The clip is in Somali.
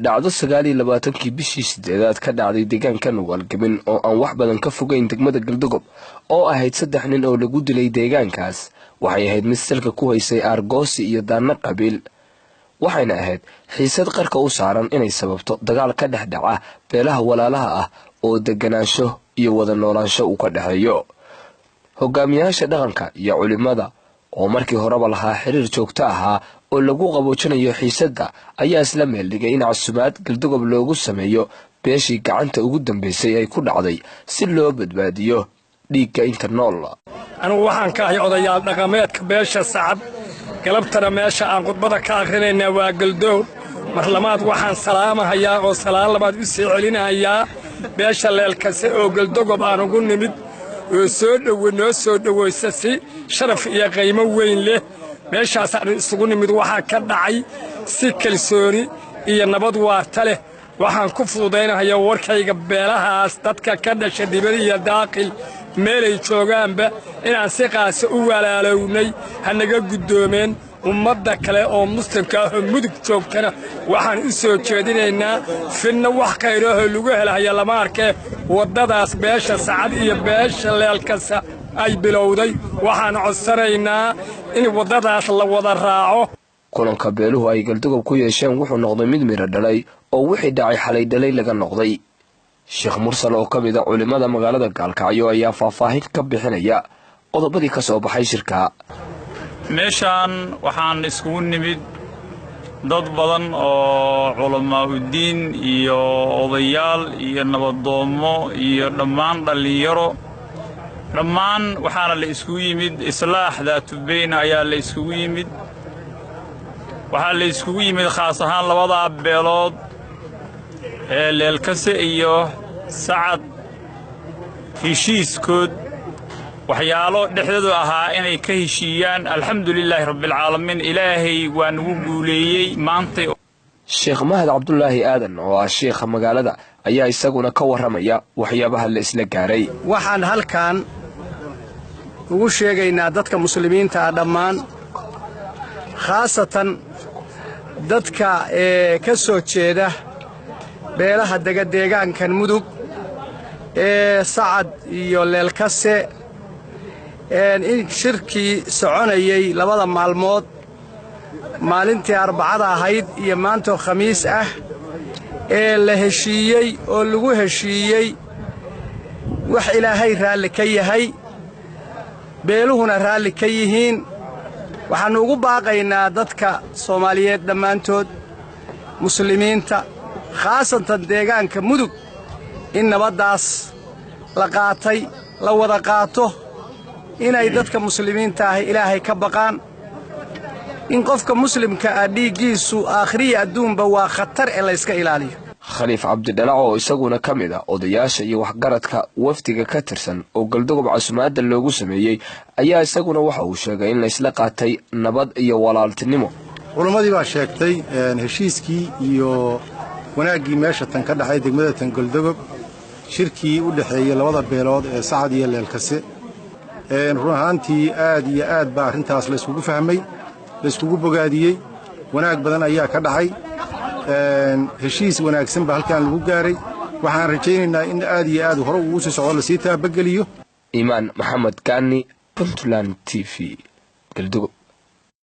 Dhacdo 29-kii bishii sideedaad ka dhacday deegaanka Nugaalgamin oo aan wax badan ka fogeyn degmada Galdogob, oo ahayd saddex nin oo lagu dilay deegaankaas, waxay ahayd mid salka ku haysay aargoosi iyo daanno qabiil, waxayna ahayd xiisad qarka u saaran inay sababto dagaal ka dhex dhaca beelaha walaalaha ah oo deganaansho iyo wada noolaansho uu ka dhexeeyo. Hogaamiyaasha dhaqanka iyo culimada oo markii horeba lahaa xiriir joogto ahaa oo lagu qaboojinayo xiisadda ayaa isla meeldhigay in casumaad Galdogob loogu sameeyo beeshii gacanta ugu dambeysay ay ku dhacday, si loo badbaadiyo dhiigga inta nool. Anigu waxaan ka ahay odayaal dhaqameedka beesha Sacad. Galabtana meesha aan khudbada ka akhrinaynaa waa Galdogob. Mar labaad waxaan salaamahayaa oo salaan labaad u sii celinahayaa beesha Leelkase oo Galdogob aan ugu nimid oo soo dhowe noo soo dhowaysa si sharaf iyo qiimo weyn leh. Meeshaasaan isugu nimid waxaa ka dhacay si kalsooni iyo nabad waarta leh. Waxaan ku fududaynahayaa warkayga beelahaas dadka ka dhasha dibad iyo daaqil meelay joogaanba inaan si qaasa u walaalownay, hanaga guddoomeen. Ummadda kale oo muslimka ahoo Mudug joogtana waxaan u soo jeedinaynaa fidna wax khayrahoo lagu helahaya lama arkee. Waddadaas beesha Sacad iyo beesha Leelkasa ay bilowday waxaan codsanaynaa in waddadaas la wada raaco. Kulanka beeluhu ay Galdogob ku yeesheen wuxuu noqday mid miro dhalay oo wixii dhacay xalay dhalay laga noqday. Sheekh Mursal oo ka mid a culimmada magaalada Gaalkacyo ayaa faahfaahin ka bixinaya qodobadii ka soo baxay shirka. Meeshaan waxaan iskugu nimid dad badan oo culamaa'udiin iyo odayaal iyo nabadoommo iyo dhammaan dhallinyaro dhammaan. Waxaana la iskugu yimid islaax daatubeyn ayaa la iskugu yimid. Waxaa la iskugu yimid khaas ahaan labadaa beelood ee Leelkase iyo Sacad heshiiskood waxyaalo dhexdoodu ahaa inay ka heshiiyaan. Alxamdulilaahi rabbialcaalamiin, Ilaahay waa nagu guuleeyey maantay. Sheekh Mahad Cabdulaahi Aadan oo ah sheikha magaalada ayaa isaguna ka warramaya waxyaabaha la isla gaaray. Waxaan halkan ugu sheegaynaa dadka muslimiinta ah dhammaan, khaasatan dadka ee ka soo jeeda beelaha dega deegaankan Mudug ee Sacad iyo Leelkase, in shirkii soconayey labada maalmood, maalintii Arbacada ahayd iyo maantoo Khamiis ah, ee la heshiiyey oo lagu heshiiyey wax Ilaahay raalli ka yahay, beeluhuna raalli ka yihiin. Waxaannu ugu baaqaynaa dadka Soomaaliyeed dhammaantood, muslimiinta, khaasatan deegaanka Mudug, in nabaddaas la qaatay la wada qaato, inay dadka muslimiinta ahi Ilaahay ka baqaan, in qofka muslimka ah dhiiggiisu aakhiriya adduunba waa khatar ee layska ilaaliyo. Khaliif Cabdidhalac oo isaguna ka mid ah odayaasha iyo waxgaradka wafdiga ka tirsan oo Galdogob casumaadda loogu sameeyey ayaa isaguna waxa uu sheegay in laysla qaatay nabad iyo walaaltinimo. Culammadii baa sheegtay heshiiskii iyo wanaaggii meesha tan ka dhexay degmada tan Goldogob, shirkii u dhexeeyey labada beelood ee Sacad iyo Leelkase. Run ahaantii aad iyo aad baa arrintaas layskugu fahmay, layskugu bogaadiyey. Wanaag badan ayaa ka dhacay, heshiis wanaagsan baa halkan lagu gaaray. Waxaan rajaynaynaa in aad iyo aad hore ugu sii socdo, lasii taabageliyo. Iimaan Maxamed Gaani, Puntland TV, Galdogob.